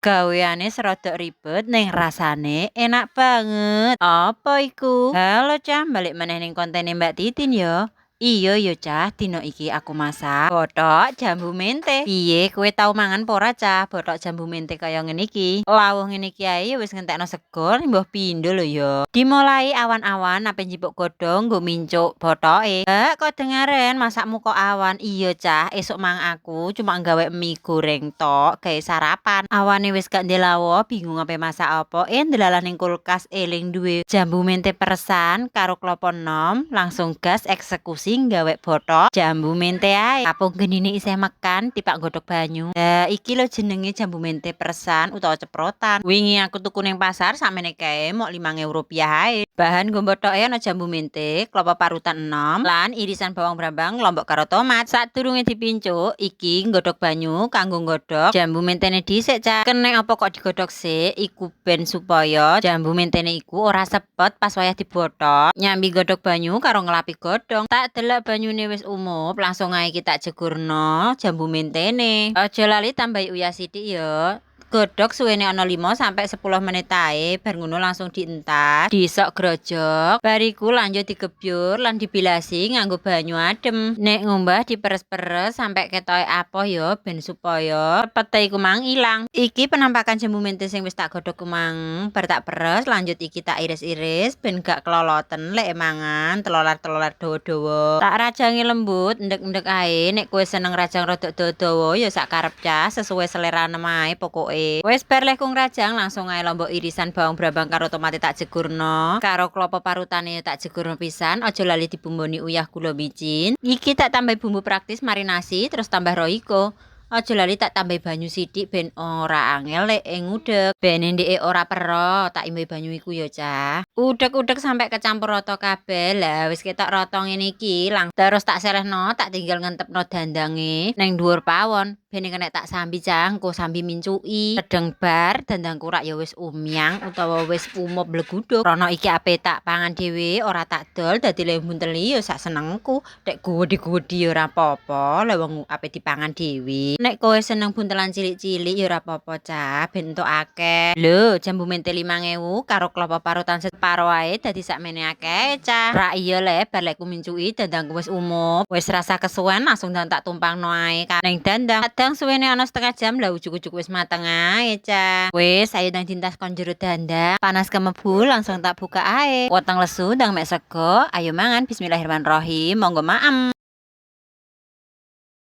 Gaweane serodok ribet ning rasane enak banget. Apa iku? Halo, Cah, balik meneh ning kontene Mbak Titin yo. Iya yo, Cah, dino iki aku masak bothok jambu mente. Piye, kowe tau mangan pora, Cah, bothok jambu mente kaya ngene iki? Lawuh ngene iki ae ya wis ngentekno sego mbuh pindho lho yo. Dimulai awan-awan ape njipuk godhong nggo mincuk bothoke. Eh, kok dengaren masakmu kok awan? Iya, Cah, esuk mang aku cuma nggawe mie goreng tok gawe sarapan. Awane wis gak ndelawuh, bingung ape masak apa. Eh, ndelalah ning kulkas eling duwe jambu mente peresan karo klopo enom, langsung gas eksekusi nggawe bothok jambu mente ae. Kapung genine isih mekan, tipak godhog banyu. Lah, iki lho jenenge jambu mente peresan utawa ceprotan. Wingi aku tuku ning pasar sakmene kae mok Rp5.000 ae. Bahan nggo bothoke ana jambu mente, klopo parutan enom, lan irisan bawang brambang, lombok karo tomat. Sadurunge dipincuk, iki nggodhog banyu kanggo nggodhog jambu mentene dhisik, Cah. Kenek apa kok digodhog sik? Iku ben supaya jambu mentene iku ora sepet pas wayah dibothok. Nyambi godhog banyu karo ngelapi godhong. Tak delok banyune wis umup, langsung ae iki tak jegurno jambu mentene. Aja lali tambahi uyah sithik ya. Godhog suwene ana 5 sampai 10 menit ae, bar ngono langsung dientas, disok grojok, bar iku lanjut digebyur lan dibilasi nganggo banyu adem. Nek ngumbah diperes-peres sampai ketoke apoh ya, ben supaya pete iku mang ilang. Iki penampakan jambu mente sing wis tak godhog ku mang, bar tak peres lanjut iki tak iris-iris ben gak keloloten lek mangan telolar-telolar dawa-dawa. Tak rajangi lembut, endek-endek ae. Nek kowe seneng rajang rodok dawa-dawa ya sak karep, Cah, sesuai selerane ae pokoke. Wis bar lehku ngrajang, langsung ae lombok irisan bawang brambang karo tomate tak jegurno, karo klopo parutane tak jegurno pisan, aja lali dibumboni uyah, gula, micin. Iki tak tambahi bumbu praktis marinasi, terus tambah Royco. Aja lali tak tambahi banyu sithik ben ora angel lek ngudek. Ben ndeke ora pero, tak imbuhi banyu iku ya, Cah. Udek-udek sampai kecampur rata kabeh. Lah, wis ketok rata ngene iki, lang terus tak selehno, tak tinggal ngentepno dandange ning dhuwur pawon. Ben kena tak sambi, Cah, engko sambi mincuki. Sedeng bar dandangku rak ya wis umyang utawa wis umup bleguduk. Rono iki ape tak pangan dhewe, ora tak dol, dadi le bunteli ya sak senengku. Nek guwedhi-guwedhi ya ora apa-apa, lha wong ape dipangan dhewe. Nek kowe seneng buntelan cilik-cilik ya ora apa-apa, Cah, ben entuk akeh. Lho, jambu mente 5000 karo klopo parutan separo ae dadi sakmene akeh, Cah. Rak iya le, bar lekku mincuki dandangku wis umup. Wis rasa kesuwen, langsung ndang tak tumpangno ae ning dandang. Kadang suwene ana setengah jam lah ujug-ujug wis mateng ae, Cah. Wis, ayo ndang dientas kon jero dandang. Panas kemebu langsung tak buka ae. Weteng lesu ndang mek sego, ayo mangan. Bismillahirrahmanirrahim. Monggo maem.